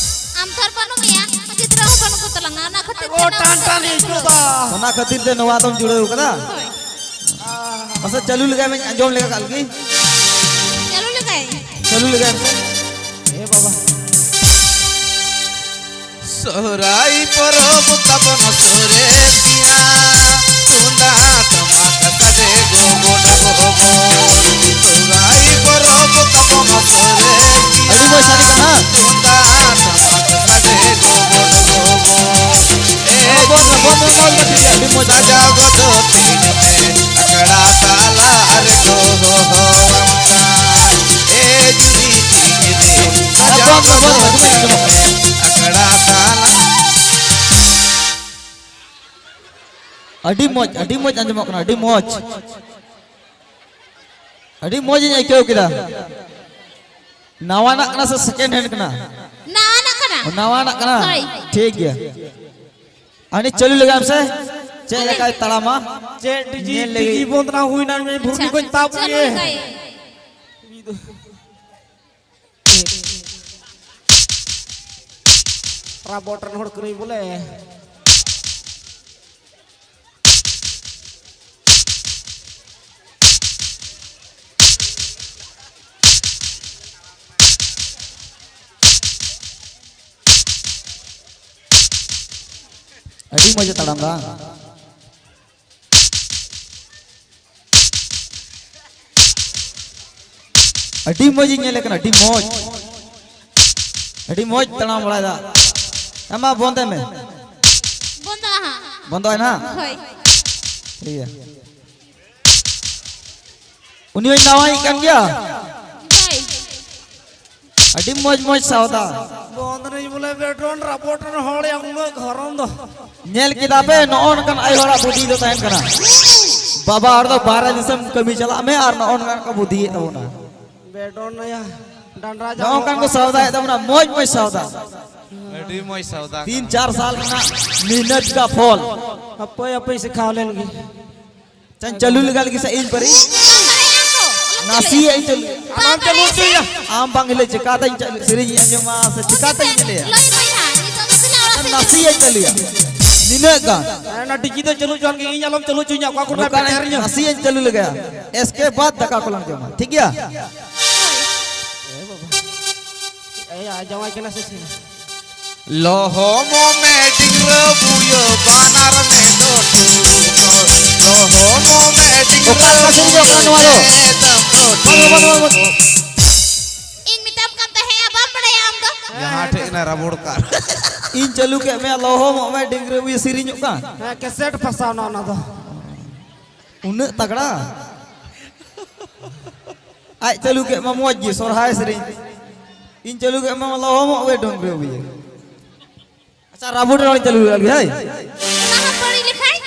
ᱟᱢ ᱛᱚ ᱟᱨ ᱵᱟᱹᱱᱩᱜ ᱢᱮᱭᱟ, ᱜᱤᱫᱽᱨᱟᱹ ᱦᱚᱸ ᱵᱟᱹᱱᱩᱜ ᱠᱚ ᱛᱟᱞᱟᱝᱟ, ᱚᱱᱟ ᱠᱷᱟᱹᱛᱤᱨ ᱛᱮ ᱚ, ᱱᱚᱣᱟ ᱴᱟᱱ ᱴᱟᱱ ᱠᱚ ᱟᱹᱭᱠᱟᱹᱣ ᱫᱟ᱾ ᱚᱱᱟ ᱠᱷᱟᱹᱛᱤᱨ ᱛᱮ ᱱᱚᱣᱟ ᱫᱚᱢ ᱡᱩᱲᱟᱹᱣ ᱠᱟᱫᱟ? ᱦᱳᱭ᱾ ᱢᱟᱥᱮ ᱪᱟᱹᱞᱩ ᱞᱮᱜᱟᱭ ᱢᱮ, ᱟᱸᱡᱚᱢ ᱞᱮᱜᱟ ᱠᱟᱜ ᱞᱮᱜᱤᱧ᱾ ᱪᱟᱹᱞᱩ ᱞᱮᱜᱟᱭ᱾ ᱪᱟᱹᱞᱩ ᱞᱮᱜᱟᱭ ᱢᱮ᱾ ᱮ ᱵᱟᱵᱟ᱾ ᱥᱚᱦᱨᱟᱭ ᱯᱚᱨᱚᱵᱽ ᱛᱟᱵᱚᱱ ᱥᱚᱨᱮᱥ ᱜᱮᱭᱟ, ᱛᱩᱢᱫᱟᱜ ᱴᱟᱢᱟᱠ ᱥᱟᱰᱮ ᱜᱚᱵᱚ ᱰᱚᱵᱚ ᱜᱚᱵᱚ᱾ ᱥᱚᱦᱨᱟᱭ ᱯᱚᱨᱚᱵᱽ ᱛᱟᱵᱚᱱ ᱥᱚᱨᱮᱥ ᱜᱮᱭᱟ, ᱟᱹᱰᱤ ᱢᱚᱡᱽ ᱥᱟᱰᱮ ᱠᱟᱱᱟ᱾ ᱛᱩᱢᱫᱟᱜ ᱴᱟᱢᱟᱠ ᱥᱟᱰᱮ ᱜᱚᱵᱚ ᱰᱚᱵᱚ ᱜᱚᱵᱚ᱾ ᱮ ᱵᱚᱱᱫᱚ, ᱵᱚᱱᱫᱚ, ᱵᱚᱱᱫᱚ, ᱴᱷᱤᱠ ᱜᱮᱭᱟ, ᱟᱹᱰᱤ ᱢᱚᱡᱽ᱾ ᱥᱟᱡᱟᱣ ᱜᱚᱫᱚ ᱛᱤᱱ ᱢᱮ ᱟᱠᱷᱲᱟ ᱛᱟᱞᱟ ᱨᱮᱠᱚ ᱦᱚᱦᱚᱣᱟᱢ ᱠᱟᱱ᱾ ᱮ ᱡᱩᱨᱤ ᱛᱤᱱ ᱨᱮ ᱥᱟᱡᱟᱣ ᱵᱚᱱᱫᱚ, ᱵᱚᱱᱫᱚ, ᱜᱚᱫᱚ ᱟᱹᱰᱤ ᱢᱚᱡᱽ ᱛᱤᱱ ᱟᱸᱡᱚᱢᱚᱜ ᱠᱟᱱᱟ᱾ ᱢᱮ ᱟᱠᱷᱲᱟ ᱛᱟᱞᱟ᱾ ᱟᱹᱰᱤ ᱢᱚᱡᱽ, ᱟᱹᱰᱤ ᱢᱚᱡᱽ ᱟᱸᱡᱚᱢᱚᱜ ᱠᱟᱱᱟ, ᱟᱹᱰᱤ ᱢᱚᱡᱽ᱾ ᱟᱹᱰᱤ ᱢᱚᱡᱽ ᱤᱧ ᱟᱹᱭᱠᱟᱹᱣ ᱠᱮᱫᱟ᱾ ᱱᱟᱣᱟᱱᱟᱜ ᱠᱟᱱᱟ ᱥᱮ second hand ᱠᱟᱱᱟ? ᱱᱟᱣᱟᱱᱟᱜ ᱠᱟᱱᱟ᱾ ᱚ, ᱱᱟᱣᱟᱱᱟᱜ ᱠᱟᱱᱟ? ᱦᱳᱭ᱾ ᱴᱷᱤᱠ ᱜᱮᱭᱟ᱾ ᱟᱨ ᱱᱤᱛ ᱪᱟᱹᱞᱩ ᱞᱮᱜᱟᱭ ᱢᱮᱥᱮ᱾ ᱪᱮᱫ ᱞᱮᱠᱟᱭ ᱛᱟᱲᱟᱢᱟ? ᱪᱮᱫ ᱰᱤᱡᱤ, ᱧᱮᱞ ᱞᱟᱹᱜᱤᱫ᱾ ᱰᱤᱡᱤ ᱵᱚᱱᱫ ᱱᱟ ᱦᱩᱭᱱᱟ, ᱢᱮ ᱵᱷᱩᱨᱜᱤ ᱟᱪᱪᱷᱟ, ᱠᱚᱧ ᱛᱟᱵ ᱪᱟᱹᱞᱩ ᱜᱮ᱾ ᱞᱮᱜᱟᱭ᱾ ᱨᱟᱵᱚᱴ ᱨᱮᱱ ᱦᱚᱲ ᱠᱟᱹᱱᱟᱹᱧ ᱵᱚᱞᱮ᱾ ᱟᱹᱰᱤ ᱢᱚᱡᱽ ᱮ ᱛᱟᱲᱟᱢ ᱫᱟ᱾ ᱟᱹᱰᱤ ᱢᱚᱡᱽ ᱤᱧ ᱧᱮᱞᱮ ᱠᱟᱱᱟ, ᱟᱹᱰᱤ ᱢᱚᱡᱽ᱾ ᱟᱹᱰᱤ ᱢᱚᱡᱽ ᱛᱟᱲᱟᱢ ᱵᱟᱲᱟᱭᱮᱫᱟ᱾ ᱦᱮᱸ, ᱢᱟ ᱵᱚᱱᱫᱮ ᱢᱮ᱾ ᱵᱚᱱᱫᱚᱜᱼᱟ ᱦᱟᱸᱜ᱾ ᱵᱚᱱᱫᱚᱜᱼᱟᱭ ᱱᱟᱦᱟᱜ? ᱦᱳᱭ᱾ ᱴᱷᱤᱠ ᱜᱮᱭᱟ᱾ ᱩᱱᱤ ᱦᱚᱸᱭ ᱱᱟᱣᱟᱭᱤᱡ ᱠᱟᱱ ᱜᱮᱭᱟ᱾ ᱦᱳᱭ᱾ ᱟᱹᱰᱤ ᱢᱚᱡᱽ ᱢᱚᱡᱽ ᱥᱟᱣᱫᱟ᱾ ᱵᱚᱱᱫ ᱱᱟᱹᱧ ᱵᱚᱞᱮ ᱵᱮᱴᱚᱱ ᱨᱟᱯᱚᱴ ᱨᱮᱱ ᱦᱚᱲ ᱭᱟ ᱩᱱᱟᱹᱜ ᱜᱷᱚᱨᱚᱢ ᱫᱚ᱾ ᱧᱮᱞ ᱠᱮᱫᱟ ᱯᱮ, ᱱᱚᱜᱼᱚ ᱱᱚᱝᱠᱟᱱ ᱟᱭᱳ ᱦᱚᱲᱟᱜ ᱵᱩᱫᱷᱤ ᱫᱚ ᱛᱟᱦᱮᱱ ᱠᱟᱱᱟ᱾ ᱵᱟᱵᱟ ᱦᱚᱲ ᱫᱚ ᱵᱟᱦᱨᱮ ᱫᱤᱥᱚᱢ ᱠᱟᱹᱢᱤ ᱪᱟᱞᱟᱜ ᱢᱮ ᱟᱨ ᱱᱚᱜᱼᱚ ᱱᱚᱝᱠᱟᱱ ᱠᱚ ᱵᱩᱫᱷᱤᱭᱮᱫ ᱛᱟᱵᱚᱱᱟ᱾ ᱵᱮᱴᱚᱱ ᱭᱟ, ᱰᱟᱸᱰᱟ ᱡᱟᱢ ᱱᱚᱜᱼᱚ ᱱᱚᱝᱠᱟᱱ ᱠᱚ ᱥᱟᱣᱫᱟᱭᱮᱫ ᱛᱟᱵᱚᱱᱟ, ᱢᱚᱡᱽ ᱢᱚᱡᱽ ᱥᱟᱣᱫᱟ᱾ ᱟᱹᱰᱤ ᱢᱚᱡᱽ ᱥᱟᱣᱫᱟ ᱛᱤᱱ ᱠᱟᱱᱟ᱾ ᱪᱟᱨ ᱥᱟᱞ ᱨᱮᱱᱟᱜ ᱢᱮᱦᱱᱚᱛ ᱠᱟ ᱯᱷᱚᱞ᱾ ᱦᱟᱯᱳᱭ ᱦᱟᱯᱳᱭ ᱥᱤᱠᱷᱟᱣ ᱞᱮᱱ ᱜᱮ᱾ ᱪᱟᱧ ᱪᱟᱹᱞᱩ ᱞᱮᱜᱟ ᱞᱟᱹᱜᱤᱫ ᱥᱮ ᱤᱧ ᱯᱟᱹᱨᱤ᱾ ᱟᱞᱚᱢ ᱫᱟᱲᱮᱭᱟᱜᱼᱟ ᱛᱚ, ᱟᱞᱚᱢ ᱱᱟᱥᱮᱭᱟᱜ ᱤᱧ ᱪᱟᱹᱞᱩᱭᱟ᱾ ᱟᱞᱚᱢ ᱪᱟᱹᱞᱩ ᱦᱚᱪᱚᱭᱟ᱾ ᱟᱢ ᱵᱟᱝ ᱦᱤᱞᱟᱹ ᱪᱤᱠᱟᱛᱮᱧ ᱪᱟᱹᱞᱩ, ᱥᱮᱨᱮᱧ ᱤᱧ ᱟᱸᱡᱚᱢᱟ ᱥᱮ ᱪᱤᱠᱟᱛᱮᱧ ᱧᱮᱞᱮᱭᱟ? ᱞᱟᱹᱭ ᱢᱮ ᱦᱟᱸᱜ, ᱱᱤᱛᱚᱜ ᱫᱚ ᱛᱤᱱᱟᱹᱜ ᱦᱚᱲ ᱥᱮᱨᱮᱧ? ᱱᱟᱥᱮᱭᱟᱜ ᱤᱧ ᱪᱟᱹᱞᱩᱭᱟ᱾ ᱱᱤᱱᱟᱹᱜ ᱜᱟᱱ᱾ ᱚᱱᱟ ᱰᱤᱡᱤ ᱫᱚ ᱪᱟᱹᱞᱩ ᱦᱚᱪᱚᱣᱟᱱ ᱜᱮ, ᱤᱧ ᱟᱞᱚᱢ ᱪᱟᱹᱞᱩ ᱦᱚᱪᱚᱧᱟ, ᱚᱠᱟ ᱠᱚᱨᱮ ᱱᱚᱝᱠᱟᱱᱟᱜ ᱯᱮᱪᱟᱨᱤᱧᱟ᱾ ᱱᱟᱥᱮᱭᱟᱜ ᱤᱧ ᱪᱟᱹᱞᱩ ᱞᱮᱜᱟᱭᱟ᱾ ᱮᱥᱠᱮ ᱵᱟᱫ ᱫᱟᱠᱟ ᱠᱚᱞᱟᱝ ᱡᱚᱢᱟ, ᱴᱷᱤᱠ ᱜᱮᱭᱟ? ᱮᱭᱟ, ᱡᱟᱶᱟᱭ ᱠᱟᱱᱟ ᱥᱮ ᱪᱮᱫ? ᱞᱚᱦᱚᱢᱚᱜ ᱢᱮ ᱰᱤᱝᱨᱟᱹ ᱵᱩᱭᱟᱹ ᱵᱟᱱᱟᱨ ᱢᱮ ᱫᱚ ᱴᱩᱨᱩ ᱫᱚ᱾ ᱞᱚᱦᱚᱢᱚᱜ ᱢᱮ ᱰᱤᱝᱨᱟᱹ ᱚᱠᱟ ᱞᱮᱠᱟ ᱥᱮᱨᱮᱧ ᱵᱩᱭᱟᱹ ᱠᱟᱱᱟ ᱱᱚᱣᱟ ᱫᱚ? ᱮᱫᱟᱢ ᱫᱚ ᱵᱟᱝ, ᱵᱟᱝ, ᱵᱟᱝ, ᱵᱟᱝ᱾ ᱤᱧ ᱢᱮᱛᱟᱢ ᱠᱟᱱ ᱛᱟᱦᱮᱸᱜᱼᱟ, ᱵᱟᱢ ᱵᱟᱲᱟᱭᱟ ᱟᱢ ᱫᱚ? ᱡᱟᱦᱟᱸ ᱴᱷᱮᱡ ᱠᱟᱱᱟ ᱨᱟᱵᱚᱲ ᱠᱟᱨ᱾ ᱤᱧ ᱪᱟᱹᱞᱩ ᱠᱮᱫ ᱢᱮᱭᱟ, ᱞᱚᱦᱚᱢᱚᱜ ᱢᱮ ᱰᱤᱝᱨᱟᱹ ᱵᱩᱭᱟᱹ ᱥᱮᱨᱮᱧᱚᱜ ᱠᱟᱱ᱾ ᱦᱮᱸ, ᱠᱮᱥᱮᱴ ᱯᱷᱟᱥᱟᱣᱱᱟ ᱚᱱᱟ ᱫᱚ᱾ ᱩᱱᱟᱹᱜ ᱛᱟᱜᱲᱟ? ᱟᱡ ᱪᱟᱹᱞᱩ ᱠᱮᱫ ᱢᱟ ᱢᱚᱡᱽ ᱜᱮ ᱥᱚᱨᱦᱟᱭ ᱥᱮᱨᱮᱧ᱾ ᱤᱧ ᱪᱟᱹᱞᱩ ᱠᱮᱫ ᱢᱟ ᱞᱚᱦᱚᱢᱚᱜ ᱢᱮ ᱰᱤᱝᱨᱟᱹ ᱵᱩᱭᱟᱹ᱾ ᱟᱪᱪᱷᱟ, ᱨᱟᱵᱚᱲ ᱨᱮ ᱪᱟᱹᱞᱩ ᱞᱟᱹᱜᱤᱫ, ᱦᱳᱭ᱾ ᱚᱱᱟ ᱦᱚᱸ ᱵᱟᱹᱲᱤᱡ ᱞᱮᱠᱷᱟᱱ?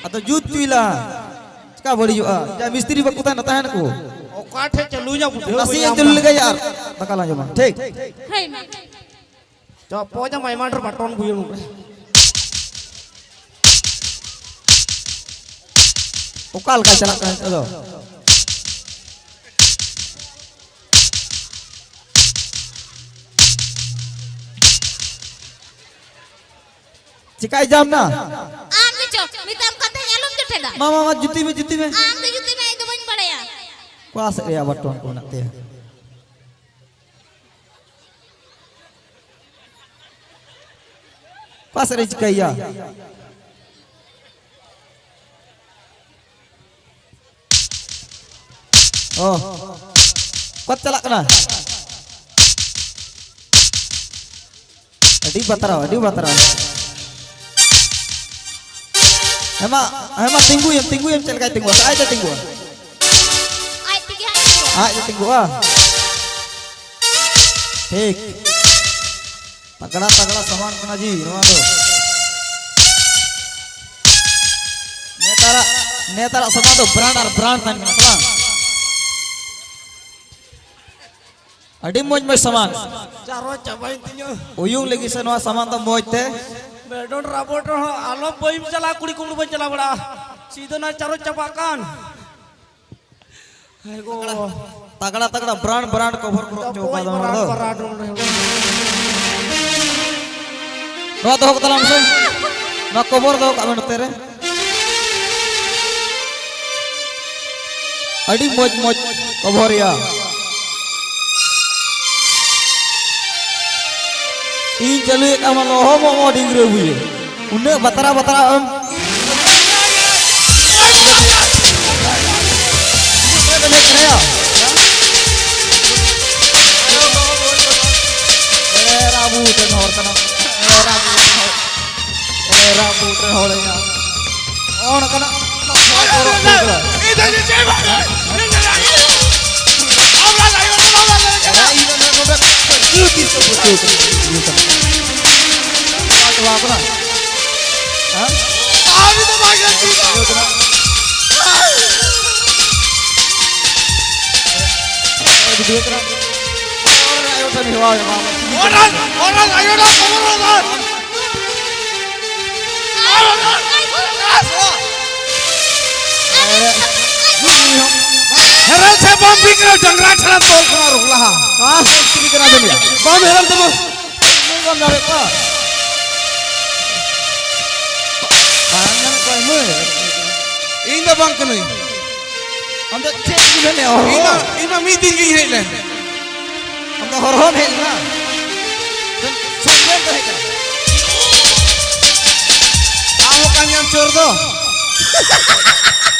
ᱟᱫᱚ ᱡᱩᱛ ᱪᱩᱭ ᱞᱟ᱾ ᱪᱮᱠᱟ ᱵᱟᱹᱲᱤᱡᱚᱜᱼᱟ? ᱡᱟ ᱢᱤᱥᱛᱨᱤ ᱵᱟᱠᱚ ᱛᱟᱦᱮᱱᱟ, ᱛᱟᱦᱮᱱᱟᱠᱚ᱾ ᱚᱠᱟ ᱴᱷᱮᱡ ᱪᱟᱹᱞᱩᱭᱟ ᱵᱩᱡᱷᱟᱹᱣ ᱱᱟᱥᱮ ᱵᱟᱹᱧ ᱧᱟᱢ ᱪᱟᱹᱞᱩ ᱫᱟ᱾ ᱞᱮᱜᱟᱭᱟ ᱟᱨ ᱫᱟᱠᱟ ᱞᱟᱝ ᱡᱚᱢᱟ᱾ ᱴᱷᱤᱠ? ᱦᱳᱭ ᱢᱟ᱾ ᱪᱚᱯᱚᱡ ᱟᱢ ᱟᱭᱢᱟ ᱰᱷᱮᱨ ᱵᱟᱴᱚᱱ ᱵᱩᱭᱟᱹ ᱱᱚᱰᱮ᱾ ᱚᱠᱟ ᱞᱮᱠᱟ ᱪᱟᱞᱟᱜ ᱠᱟᱱᱟ ᱱᱤᱛᱚᱜ ᱫᱚ? ᱪᱮᱠᱟᱭ ᱡᱟᱢ ᱱᱟ? ᱟᱢ ᱜᱮᱪᱚ, ᱢᱮᱛᱟᱢ ᱠᱟᱱ ᱛᱟᱦᱮᱸᱧ ᱟᱞᱚᱢ ᱡᱚᱴᱮᱫᱟ᱾ ᱢᱟ, ᱢᱟ, ᱢᱟ, ᱡᱩᱛᱤ ᱢᱮ, ᱡᱩᱛᱤ ᱢᱮ᱾ ᱟᱢ ᱜᱮ ᱡᱩᱛᱤ ᱢᱮ, ᱤᱧ ᱫᱚ ᱵᱟᱹᱧ ᱵᱟᱲᱟᱭᱟ᱾ ᱚᱠᱟ ᱥᱮᱫ ᱨᱮᱭᱟᱜ ᱵᱟᱴᱚᱱ ᱠᱚ ᱢᱮᱱᱟᱜ ᱛᱟᱭᱟ? ᱚᱠᱟ ᱥᱮᱫ ᱨᱮ ᱪᱤᱠᱟᱹᱭᱟ? ᱚ, ᱚᱠᱟᱛᱮ ᱪᱟᱞᱟᱜ ᱠᱟᱱᱟ? ᱟᱹᱰᱤ ᱵᱟᱛᱨᱟᱣ, ᱟᱹᱰᱤ ᱵᱟᱛᱨᱟᱣ᱾ ᱦᱮᱢᱟ, ᱦᱮᱢᱟ, ᱛᱤᱸᱜᱩᱭᱮᱢ, ᱛᱤᱸᱜᱩᱭᱮᱢ, ᱪᱮᱫ ᱞᱮᱠᱟᱭ ᱛᱤᱸᱜᱩᱣᱟ? ᱟᱡ ᱛᱮ ᱛᱤᱸᱜᱩᱣᱟ᱾ ᱟᱡ ᱛᱮᱜᱮ ᱦᱟᱸᱜ ᱛᱤᱸᱜᱩᱣᱟ᱾ ᱟᱡ ᱛᱮ ᱛᱤᱸᱜᱩᱣᱟ᱾ ᱴᱷᱤᱠ᱾ ᱛᱟᱜᱲᱟ, ᱛᱟᱜᱲᱟ ᱥᱟᱢᱟᱱ ᱠᱟᱱᱟ ᱡᱤ, ᱱᱚᱣᱟ ᱫᱚ᱾ ᱱᱮᱛᱟᱨᱟᱜ, ᱱᱮᱛᱟᱨᱟᱜ ᱥᱟᱢᱟᱱ ᱫᱚ brand ᱟᱨ brand ᱛᱟᱦᱮᱱ ᱠᱟᱱᱟ, ᱥᱮ ᱵᱟᱝ? ᱟᱹᱰᱤ ᱢᱚᱡᱽ ᱢᱚᱡᱽ ᱥᱟᱢᱟᱱ᱾ ᱪᱟᱨᱚ ᱪᱟᱵᱟᱭᱮᱱ ᱛᱤᱧᱟᱹ᱾ ᱩᱭᱩᱝ ᱞᱟᱹᱜᱤᱫ ᱥᱮ ᱱᱚᱣᱟ ᱥᱟᱢᱟᱱ ᱫᱚ ᱢᱚᱡᱽ ᱛᱮ᱾ ᱵᱮᱰᱚᱱ ᱨᱟᱵᱚᱴ ᱦᱚᱸ ᱟᱞᱚ ᱵᱟᱹᱧ ᱪᱟᱞᱟᱜ, ᱠᱩᱲᱤ ᱠᱚᱢ ᱵᱟᱹᱧ ᱪᱟᱞᱟᱣ ᱵᱟᱲᱟᱜᱼᱟ᱾ ᱥᱤᱫᱷᱟᱹ ᱱᱟ ᱪᱟᱨᱚ ᱪᱟᱵᱟᱜ ᱠᱟᱱ᱾ ᱛᱟᱜᱲᱟ ᱛᱟᱜᱲᱟ brand brand cover ᱠᱚ ᱨᱚᱜ ᱦᱚᱪᱚ ᱠᱟᱫᱟ ᱱᱚᱣᱟ ᱫᱚ᱾ ᱱᱚᱣᱟ ᱫᱚᱦᱚ ᱠᱟᱜ ᱛᱟᱞᱟᱝ ᱢᱮᱥᱮ᱾ ᱱᱚᱣᱟ cover ᱫᱚᱦᱚ ᱠᱟᱜ ᱢᱮ ᱱᱚᱛᱮ ᱨᱮ᱾ ᱟᱹᱰᱤ ᱢᱚᱡᱽ ᱢᱚᱡᱽ cover ᱭᱟ᱾ ᱤᱧ ᱪᱟᱹᱞᱩᱭᱮᱫ ᱠᱟᱱ ᱢᱟ ᱞᱚᱦᱚᱢᱚᱜ ᱢᱟ ᱰᱤᱝᱜᱽᱨᱟᱹ ᱵᱩᱭᱟᱹ᱾ ᱩᱱᱟᱹᱜ ᱵᱟᱛᱨᱟ ᱵᱟᱛᱨᱟ ᱮᱢ᱾ ᱮᱨᱟ ᱵᱩᱴ ᱨᱮᱱ ᱦᱚᱲ ᱠᱟᱱᱟ᱾ ᱮᱨᱟ ᱵᱩᱴ ᱨᱮᱱ ᱦᱚᱲ᱾ ᱮᱨᱟ ᱵᱩᱴ ᱨᱮᱱ ᱦᱚᱲ ᱭᱟ᱾ ᱱᱚᱜᱼᱚ ᱱᱚᱝᱠᱟᱱᱟᱜ ᱤᱧ ᱫᱚ ᱪᱮᱫ ᱵᱟᱝ ᱮᱨᱟ, ᱤᱧ ᱫᱚ ᱱᱚᱰᱮ ᱯᱟᱹᱪᱩ ᱛᱤᱥ ᱠᱚ ᱯᱟᱹᱪᱩ ᱠᱟᱱᱟ᱾ ᱪᱟᱵᱟ ᱠᱟᱱᱟ᱾ ᱦᱮᱸ? ᱟᱹᱣᱨᱤ ᱫᱚ ᱵᱟᱝ ᱜᱟᱱᱚᱜᱼᱟ᱾ ᱵᱩᱡᱷᱟᱹᱣ ᱠᱟᱱᱟ᱾ ᱚᱲᱟᱜ ᱟᱭᱳ ᱴᱷᱮᱱ ᱦᱮᱣᱟ ᱦᱩᱭᱩᱜᱼᱟ᱾ ᱚᱲᱟᱜ, ᱚᱲᱟᱜ ᱟᱭᱳ ᱴᱷᱮᱱ ᱠᱷᱚᱵᱚᱨ ᱦᱚᱸ ᱵᱟᱝ᱾ ᱦᱮᱨᱮᱞ ᱥᱮ ᱵᱟᱢ ᱵᱤᱠᱨᱟ ᱰᱟᱝᱨᱟ ᱪᱷᱟᱲᱟ ᱛᱚᱞ ᱠᱚ ᱨᱩᱜᱽᱞᱟᱦᱟ᱾ ᱦᱮᱸ, ᱪᱤᱞᱤ ᱠᱟᱱᱟ ᱵᱮᱱ? ᱵᱟᱢ ᱦᱮᱨᱮᱞ ᱛᱮ ᱵᱟᱢ ᱧᱟᱢᱮᱫ ᱠᱚᱣᱟ᱾ ᱵᱟᱝ ᱧᱟᱢᱮᱫ ᱠᱚᱣᱟ ᱢᱟᱹᱭ᱾ ᱤᱧ ᱫᱚ ᱵᱟᱝ ᱠᱟᱹᱱᱟᱹᱧ᱾ ᱟᱢ ᱫᱚ ᱪᱮᱫ ᱠᱚ ᱢᱮᱱᱮᱫᱼᱟ? ᱤᱧ ᱫᱚ, ᱤᱧ ᱫᱚ ᱢᱤᱫ ᱫᱤᱱ ᱜᱤᱧ ᱦᱮᱡ ᱞᱮᱱ᱾ ᱟᱢ ᱫᱚ ᱦᱚᱨᱦᱚᱢ ᱦᱮᱡ ᱞᱮᱱᱟ? ᱥᱮ ᱥᱚᱸᱜᱮᱢ ᱛᱟᱦᱮᱸ ᱠᱟᱱᱟ? ᱟᱢ ᱦᱚᱸ ᱠᱟᱱ ᱜᱮᱭᱟᱢ ᱪᱳᱨ ᱫᱚ᱾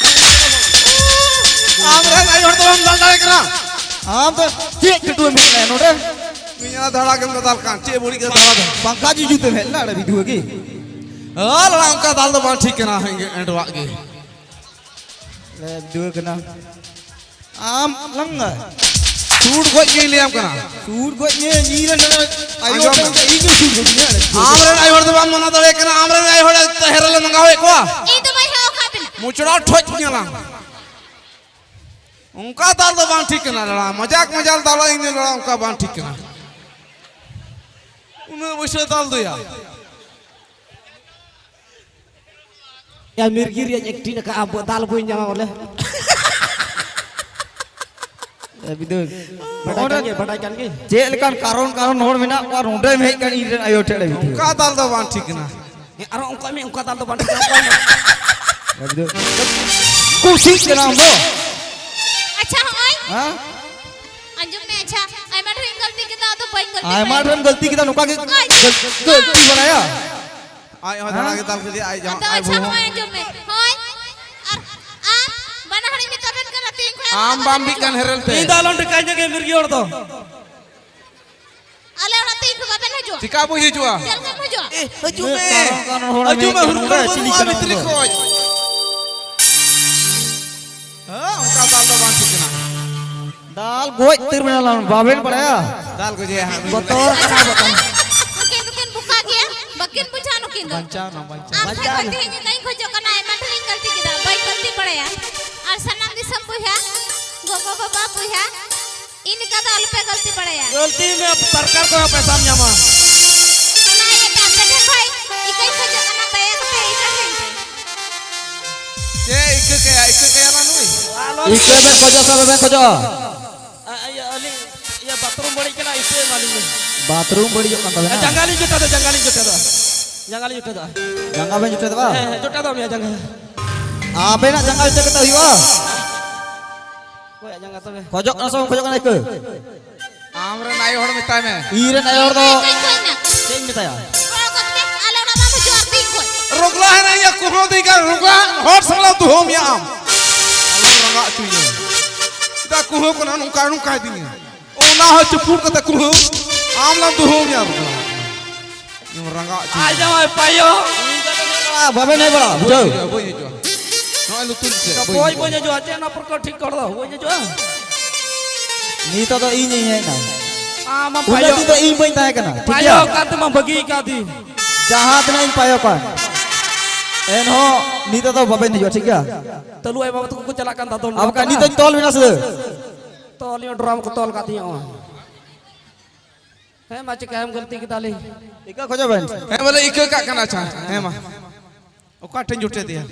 ᱟᱢ ᱨᱮᱱ ᱟᱭᱳ ᱦᱚᱲ ᱫᱚ ᱵᱟᱢ ᱫᱟᱞ ᱫᱟᱲᱮ ᱠᱟᱱᱟ᱾ ᱟᱢ ᱫᱚ ᱪᱮᱫ ᱠᱟᱹᱴᱩᱵ ᱮᱢ ᱦᱮᱡ ᱞᱮᱱᱟ ᱱᱚᱰᱮ? ᱢᱤᱭᱟ ᱫᱷᱟᱲᱟ ᱜᱮᱢ ᱫᱟᱫᱟᱞ ᱠᱟᱱ, ᱪᱮᱫ ᱵᱟᱹᱲᱤᱡ ᱠᱟᱛᱷᱟ ᱫᱚ? ᱯᱟᱝᱠᱷᱟ ᱡᱩᱡᱩ ᱛᱮᱢ ᱦᱮᱡ ᱞᱮᱱᱟ ᱚᱸᱰᱮ ᱵᱤᱫᱷᱩᱣᱟᱹ ᱜᱮ? ᱦᱮᱸ, ᱞᱟᱲᱟ ᱚᱱᱠᱟ ᱫᱟᱞ ᱫᱚ ᱵᱟᱝ ᱴᱷᱤᱠ ᱠᱟᱱᱟ, ᱦᱮᱸ, ᱮᱸᱰᱣᱟᱜ ᱜᱮ᱾ ᱞᱮ ᱵᱤᱫᱷᱩᱣᱟᱹ ᱠᱟᱱᱟ᱾ ᱟᱢ ᱞᱟᱝᱜᱟ᱾ ᱥᱩᱴ ᱜᱚᱡ ᱜᱮᱧ ᱞᱟᱹᱭᱟᱢ ᱠᱟᱱᱟ᱾ ᱥᱩᱴ ᱜᱚᱡ ᱢᱮ, ᱤᱧ ᱨᱮᱱ ᱟᱭᱳ ᱟᱸᱡᱚᱢ ᱦᱚᱲ ᱢᱮ᱾ ᱤᱧ ᱜᱮ ᱥᱩᱴ ᱜᱚᱡ ᱢᱮ᱾ ᱟᱢ ᱨᱮᱱ ᱟᱭᱳ ᱦᱚᱲ ᱫᱚ ᱵᱟᱢ ᱢᱟᱱᱟ ᱫᱟᱲᱮᱭᱟᱜ ᱠᱟᱱᱟ, ᱟᱢ ᱨᱮᱱ ᱟᱭᱳ ᱦᱚᱲ ᱦᱮᱨᱮᱞ ᱮ ᱢᱟᱸᱜᱟᱣᱮᱫ ᱠᱚᱣᱟ᱾ ᱤᱧ ᱫᱚ ᱵᱟᱹᱧ ᱦᱚᱦᱚ ᱟᱠᱟᱫ ᱵᱤᱱᱟ᱾ ᱢᱩᱪᱲᱟ ᱴᱷᱚᱡ ᱧᱮᱞᱟᱢ᱾ ᱚᱱᱠᱟ ᱫᱟᱞ ᱫᱚ ᱵᱟᱝ ᱴᱷᱤᱠ ᱠᱟᱱᱟ ᱞᱟᱲᱟ, ᱢᱟᱡᱟᱠ ᱢᱟᱡᱟᱞ ᱫᱟᱞ ᱤᱧ ᱞᱟᱲᱟ, ᱚᱱᱠᱟ ᱵᱟᱝ ᱴᱷᱤᱠ ᱠᱟᱱᱟ᱾ ᱩᱱᱟᱹᱜ ᱵᱚᱭᱥᱟᱹ ᱫᱟᱞ ᱫᱚᱭᱟ᱾ ᱭᱟ ᱢᱤᱨᱜᱤ ᱨᱮᱭᱟᱜ acting ᱟᱠᱟᱫ ᱟᱵᱚ ᱫᱟᱞ ᱵᱚᱱ ᱧᱟᱢᱟ ᱵᱚᱞᱮ᱾ ᱮ ᱵᱤᱫᱟᱹ, ᱵᱟᱰᱟᱭ ᱠᱟᱱ ᱜᱮ, ᱵᱟᱰᱟᱭ ᱠᱟᱱ ᱜᱮ᱾ ᱪᱮᱫ ᱞᱮᱠᱟᱱ ᱠᱟᱨᱚᱱ ᱠᱟᱨᱚᱱ ᱦᱚᱲ ᱢᱮᱱᱟᱜ ᱠᱚᱣᱟ, ᱱᱚᱰᱮᱢ ᱦᱮᱡ ᱠᱟᱱ ᱤᱧ ᱨᱮᱱ ᱟᱭᱳ ᱴᱷᱮᱱ ᱞᱮ ᱵᱤᱫᱟᱹ᱾ ᱚᱱᱠᱟ ᱫᱟᱞ ᱫᱚ ᱵᱟᱝ ᱴᱷᱤᱠ ᱠᱟᱱᱟ᱾ ᱦᱮᱸ, ᱟᱨᱚ ᱚᱱᱠᱟ ᱢᱮ, ᱚᱱᱠᱟ ᱫᱟᱞ ᱫᱚ ᱵᱟᱝ ᱴᱷᱤᱠ ᱠᱟᱱᱟ, ᱚᱱᱠᱟ ᱢᱮ᱾ ᱮ ᱵᱤᱫᱟᱹ, ᱠᱩᱥᱤᱜ ᱠᱟᱱᱟᱢ ᱫᱚ᱾ ᱟᱪᱪᱷᱟ, ᱦᱚᱸᱜᱼᱚᱭ᱾ ᱦᱮᱸ? ᱟᱸᱡᱚᱢ ᱢᱮ, ᱟᱪᱪᱷᱟ, ᱟᱭᱢᱟ ᱰᱷᱮᱨ ᱤᱧ ᱜᱟᱹᱞᱛᱤ ᱠᱮᱫᱟ, ᱟᱫᱚ ᱵᱟᱹᱧ ᱜᱟᱹᱞᱛᱤ ᱟᱭᱢᱟ ᱯᱟᱭᱟ᱾ ᱰᱷᱮᱨᱮᱢ ᱜᱟᱹᱞᱛᱤ ᱠᱮᱫᱟ, ᱱᱚᱝᱠᱟ ᱜᱮ ᱳᱭ᱾ ᱜᱟᱹᱞ-, ᱜᱟᱹᱞᱛᱤ ᱵᱟᱲᱟᱭᱟ᱾ ᱟᱡ ᱦᱚᱸ ᱦᱮᱸ? ᱡᱟᱦᱟᱸ ᱜᱮ ᱫᱟᱞ ᱠᱮᱫᱮᱭᱟ, ᱟᱡ ᱡᱟᱦᱟᱸ, ᱟᱫᱚ ᱟᱡ ᱟᱪᱪᱷᱟ, ᱵᱟᱹᱦᱩ ᱦᱚᱸ᱾ ᱦᱚᱸᱜᱼᱚᱭ ᱟᱸᱡᱚᱢ ᱢᱮ᱾ ᱦᱳᱭ, ᱟᱨ ᱟᱢ ᱵᱟᱱᱟ ᱦᱚᱲᱤᱧ ᱢᱮᱛᱟ ᱵᱮᱱ ᱠᱟᱱᱟ, ᱛᱤᱦᱤᱧ ᱠᱷᱚᱱ ᱟᱢ ᱟᱞᱚ ᱵᱟᱢ ᱵᱮᱱ ᱵᱤᱜ ᱠᱟᱱ ᱦᱤᱡᱩᱜᱼᱟ᱾ ᱦᱮᱨᱮᱞ ᱛᱮ᱾ ᱤᱧ ᱫᱚ ᱟᱞᱚᱢ ᱴᱷᱮᱠᱟᱧ ᱧᱚᱜ ᱜᱮ, ᱢᱤᱨᱜᱤ ᱦᱚᱲ ᱫᱚ᱾ ᱟᱞᱮ ᱚᱲᱟᱜ ᱛᱤᱦᱤᱧ ᱠᱷᱚᱱ ᱵᱟᱵᱮᱱ ᱦᱤᱡᱩᱜᱼᱟ᱾ ᱪᱮᱠᱟ ᱵᱚ ᱦᱤᱡᱩᱜᱼᱟ? ᱪᱮᱫ ᱞᱮᱠᱟᱢ ᱦᱤᱡᱩᱜᱼᱟ? ᱮ, ᱦᱤᱡᱩᱜ ᱢᱮ᱾ ᱠᱟᱨᱚᱱ, ᱠᱟᱨᱚᱱ ᱦᱚᱲ ᱦᱤᱡᱩᱜ ᱢᱮ, ᱢᱮᱱ ᱦᱩᱨᱠᱟᱹ ᱠᱟᱱᱟ, ᱵᱟᱹᱱᱩᱜᱼᱟ ᱪᱤᱞᱤ ᱠᱟᱱᱟ ᱵᱷᱤᱛᱨᱤ ᱱᱚᱰᱮ? ᱠᱷᱚᱡ᱾ ᱦᱮᱸ, ᱚᱱᱠᱟ ᱫᱟᱞ ᱫᱚ ᱵᱟᱝ ᱴᱷᱤᱠ ᱠᱟᱱᱟ᱾ ᱫᱟᱞ ᱜᱚᱡ ᱩᱛᱟᱹᱨ ᱢᱮᱱᱟ ᱞᱟᱝ, ᱵᱟᱵᱮᱱ ᱵᱟᱲᱟᱭᱟ? ᱫᱟᱞ ᱜᱚᱡᱮᱭᱟ ᱦᱟᱸᱜ ᱱᱩᱭ ᱫᱚ᱾ ᱵᱚᱛᱚᱨ ᱠᱟᱱᱟ, ᱵᱚᱛᱚᱨ᱾ ᱱᱩᱠᱤᱱ ᱫᱚᱠᱤᱱ ᱵᱚᱠᱟ ᱜᱮᱭᱟ, ᱵᱟᱹᱠᱤᱱ ᱵᱩᱡᱷᱟᱹᱣᱟ ᱱᱩᱠᱤᱱ ᱫᱚ᱾ ᱵᱟᱧᱪᱟᱣ ᱱᱟ, ᱵᱟᱧᱪᱟᱣ᱾ ᱟᱢ ᱴᱷᱮᱱ ᱠᱷᱚᱱ ᱛᱮᱦᱮᱧ ᱱᱤᱛᱟᱹᱧ ᱠᱷᱚᱡᱚᱜ ᱠᱟᱱᱟ, ᱟᱭᱢᱟ ᱰᱷᱮᱨ ᱤᱧ ᱜᱟᱹᱞᱛᱤ ᱠᱮᱫᱟ, ᱵᱟᱹᱧ ᱜᱟᱹᱞᱛᱤ ᱵᱟᱲᱟᱭᱟ᱾ ᱟᱨ ᱥᱟᱱᱟᱢ ᱫᱤᱥᱚᱢ ᱵᱚᱭᱦᱟ, ᱜᱚᱜᱚ ᱵᱟᱵᱟ ᱵᱚᱭᱦᱟ, ᱤᱧ ᱞᱮᱠᱟ ᱫᱚ ᱟᱞᱚᱯᱮ ᱜᱟᱹᱞᱛᱤ ᱵᱟᱲᱟᱭᱟ᱾ ᱜᱟᱹᱞᱛᱤ ᱢᱮ, ᱥᱚᱨᱠᱟᱨ ᱠᱷᱚᱱ ᱦᱚᱸ ᱯᱚᱭᱥᱟᱢ ᱧᱟᱢᱟ᱾ ᱚᱱᱟ ᱤᱭᱟᱹᱛᱮ ᱟᱯᱮ ᱴᱷᱮᱱ ᱠᱷᱚᱱ ᱤᱠᱟᱹᱧ ᱠᱷᱚᱡᱚᱜ ᱠᱟᱱᱟ, ᱫᱟᱭᱟ ᱠᱟᱛᱮ ᱤᱠᱟᱹ ᱴᱷᱮᱱ ᱯᱮ᱾ ᱪᱮᱫ ᱤᱠᱟᱹ ᱠᱟᱭᱟ? ᱤᱠᱟᱹ ᱠᱟᱭᱟ ᱞᱟᱝ ᱱᱩᱭ? ᱟᱞᱚ ᱤᱠᱟᱹ ᱵᱮᱱ ᱠᱷᱚᱡᱚᱜ ᱥᱮ ᱵᱟᱵᱮᱱ ᱠᱷᱚᱡᱚᱜᱼᱟ? ᱟ, ᱤᱭᱟᱹ, ᱟᱹᱞᱤᱧ, ᱤᱭᱟᱹ, ᱵᱟᱛᱷᱨᱩᱢ ᱵᱟᱹᱲᱤᱡ ᱠᱟᱱᱟ, ᱤᱠᱟᱹ ᱮᱢᱟᱞᱤᱧ ᱵᱮᱱ᱾ ᱵᱟᱛᱷᱨᱩᱢ ᱵᱟᱹᱲᱤᱡᱚᱜ ᱠᱟᱱ ᱛᱟᱵᱮᱱᱟ? ᱡᱟᱸᱜᱟ ᱞᱤᱧ ᱡᱚᱴᱮᱫᱟ, ᱡᱟᱸᱜᱟ ᱞᱤᱧ ᱡᱚᱴᱮᱫᱟ᱾ ᱡᱟᱸᱜᱟ ᱞᱤᱧ ᱡᱚᱴᱮᱫᱟ? ᱡᱟᱸᱜᱟ ᱵᱮᱱ ᱡᱚᱴᱮᱫᱟ? ᱦᱮᱸ, ᱦᱮᱸ, ᱡᱚᱴᱮᱫᱚᱜ ᱢᱮᱭᱟ ᱡᱟᱸᱜᱟ᱾ ᱟᱵᱮᱱᱟᱜ ᱡᱟᱸᱜᱟ ᱡᱚᱴᱮᱫ ᱠᱟᱛᱮ ᱦᱩᱭᱩᱜᱼᱟ? ᱚᱠᱚᱭᱟᱜ ᱡᱟᱸᱜᱟ ᱛᱚᱵᱮ? ᱠᱷᱚᱡᱚᱜ ᱠᱟᱱᱟ ᱥᱮ ᱵᱟᱢ ᱠᱷᱚᱡᱚᱜ ᱠᱟᱱᱟ ᱤᱠᱟᱹ? ᱟᱢ ᱨᱮᱱ ᱟᱭᱳ ᱦᱚᱲ ᱢᱮᱛᱟᱭ ᱢᱮ᱾ ᱤᱧ ᱨᱮᱱ ᱟᱭᱳ ᱦᱚᱲ ᱫᱚ ᱪᱮᱫ ᱤᱧ ᱢᱮᱛᱟᱭᱟ? ᱨᱚᱲ ᱜᱚᱫ ᱢᱮ, ᱟᱞᱮ ᱚᱲᱟᱜ ᱵᱟᱢ ᱦᱤᱡᱩᱜᱼᱟ ᱟᱨ ᱫᱤᱱ ᱠᱷᱚᱱ᱾ ᱨᱚᱜᱽᱞᱟ ᱦᱮᱱᱟᱭᱟ, ᱠᱩᱦᱚᱸ ᱫᱤᱜᱟ ᱨᱚᱜᱽᱞᱟ, ᱦᱚᱲ ᱥᱟᱞᱟᱜ ᱫᱩᱦᱟᱹᱣ ᱢᱮᱭᱟ ᱟᱢ᱾ ᱟᱞᱚᱢ ᱨᱟᱸᱜᱟᱣ ᱦᱚᱪᱚᱧᱟ᱾ ᱪᱮᱫᱟᱜ ᱠᱩᱦᱟᱹᱣ ᱠᱟᱱᱟ, ᱱᱚᱝᱠᱟ, ᱱᱚᱝᱠᱟᱭ ᱫᱤᱧᱟ᱾ ᱚᱱᱟ ᱦᱚᱸ ᱪᱩᱯᱩᱲ ᱠᱟᱛᱮ ᱠᱩᱦᱟᱹᱣ, ᱟᱢ ᱞᱟᱝ ᱫᱩᱦᱟᱹᱣ ᱢᱮᱭᱟ ᱨᱚᱜᱽᱞᱟ᱾ ᱤᱧ ᱨᱟᱸᱜᱟᱣ ᱦᱚᱪᱚᱧᱟ᱾ ᱟᱡ ᱡᱟᱶᱟᱭ ᱯᱟᱭᱚ᱾ ᱵᱟᱵᱮᱱ ᱦᱮᱡ ᱵᱟᱲᱟᱜᱼᱟ, ᱵᱩᱡᱷᱟᱹᱣ? ᱵᱟᱹᱧ ᱦᱤᱡᱩᱜᱼᱟ, ᱵᱟᱹᱧ ᱦᱤᱡᱩᱜᱼᱟ᱾ ᱱᱚᱜᱼᱚᱭ ᱞᱩᱛᱩᱨ ᱪᱮᱫ, ᱵᱟᱹᱧ ᱵᱟᱹᱧ, ᱦᱤᱡᱩᱜᱼᱟ᱾ ᱵᱟᱹᱧ ᱦᱤᱡᱩᱜᱼᱟ, ᱪᱮᱫ ᱚᱱᱟ ᱯᱨᱚᱠᱟᱨ ᱴᱷᱤᱠ ᱦᱚᱲ ᱫᱚ, ᱵᱟᱹᱧ ᱦᱤᱡᱩᱜᱼᱟ᱾ ᱱᱤᱛᱚᱜ ᱫᱚ ᱤᱧ ᱤᱧ ᱦᱮᱡ ᱮᱱᱟ᱾ ᱟᱢ ᱢᱟ ᱩᱱᱟᱹᱜ ᱯᱟᱭᱚ-, ᱫᱤᱱ ᱫᱚ ᱤᱧ ᱵᱟᱹᱧ ᱛᱟᱦᱮᱸ ᱠᱟᱱᱟ, ᱴᱷᱤᱠ ᱜᱮᱭᱟ? ᱯᱟᱭᱚ ᱠᱟᱱ ᱛᱮᱢᱟ ᱵᱟᱹᱜᱤ ᱠᱟᱫᱤᱧ᱾ ᱡᱟᱦᱟᱸ ᱛᱤᱱᱟᱹᱜ ᱤᱧ ᱯᱟᱭᱚ ᱠᱟᱱ, ᱮᱱᱦᱚᱸ ᱱᱤᱛᱚᱜ ᱫᱚ ᱵᱟᱵᱮᱱ ᱦᱤᱡᱩᱜᱼᱟ, ᱴᱷᱤᱠ ᱜᱮᱭᱟ? ᱛᱟᱹᱞᱩ ᱟᱭᱳ ᱵᱟᱵᱟ ᱛᱟᱠᱚ ᱠᱚ ᱪᱟᱞᱟᱜ ᱠᱟᱱ ᱫᱟᱫᱚᱱ ᱟᱨ ᱵᱟᱠᱷᱟᱱ ᱱᱤᱛᱚᱜ ᱤᱧ ᱛᱚᱞ ᱢᱮᱱᱟᱜ ᱥᱩᱫᱷᱟᱹ᱾ ᱛᱚᱞ ᱤᱧ ᱰᱨᱟᱢ ᱠᱚ ᱛᱚᱞ ᱠᱟᱫ ᱛᱤᱧᱟᱹ ᱱᱚᱜᱼᱚᱭ᱾ ᱦᱮᱸ ᱢᱟ, ᱪᱤᱠᱟᱹᱭᱟᱢ, ᱜᱟᱹᱞᱛᱤ ᱠᱮᱫᱟᱞᱤᱧ᱾ ᱤᱠᱟᱹ ᱠᱷᱚᱡᱚᱜ ᱵᱮᱱ᱾ ᱦᱮᱸ, ᱵᱚᱞᱮ ᱤᱠᱟᱹ ᱠᱟᱜ ᱠᱟᱱᱟ᱾ ᱟᱪᱪᱷᱟ, ᱦᱮᱸ ᱢᱟ᱾ ᱚᱠᱟ ᱴᱷᱮᱱ ᱡᱚᱴᱮᱫ ᱮᱭᱟ?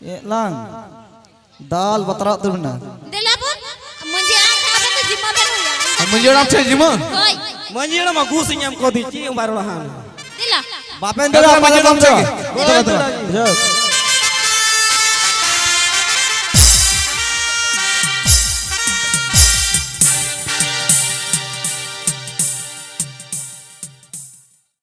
ᱪᱮᱫ ᱞᱟᱝ ᱫᱟᱞ ᱵᱟᱛᱨᱟᱜ ᱩᱛᱟᱹᱨ ᱵᱮᱱᱟ᱾ ᱫᱮᱞᱟ ᱵᱚᱱ᱾ ᱢᱟᱹᱡᱷᱤ ᱦᱟᱲᱟᱢ ᱴᱷᱮᱱ ᱡᱤᱢᱟᱹ? ᱦᱳᱭ᱾ ᱢᱟᱹᱡᱷᱤ ᱦᱟᱲᱟᱢ ᱟᱹᱜᱩ ᱥᱤᱧ ᱮᱢ ᱠᱚ ᱫᱤ, ᱪᱮᱫ ᱮᱢ ᱵᱟᱭ ᱨᱚᱲᱟ ᱦᱟᱸᱜ᱾ ᱫᱮᱞᱟ᱾ ᱵᱟᱯᱮᱱ ᱫᱟᱲᱮᱭᱟᱜᱼᱟ, ᱢᱟᱹᱡᱷᱤ ᱦᱟᱲᱟᱢ ᱴᱷᱮᱱ ᱜᱮ᱾ ᱵᱟᱯᱮᱱ ᱫᱟᱲᱮᱭᱟᱜᱼᱟ᱾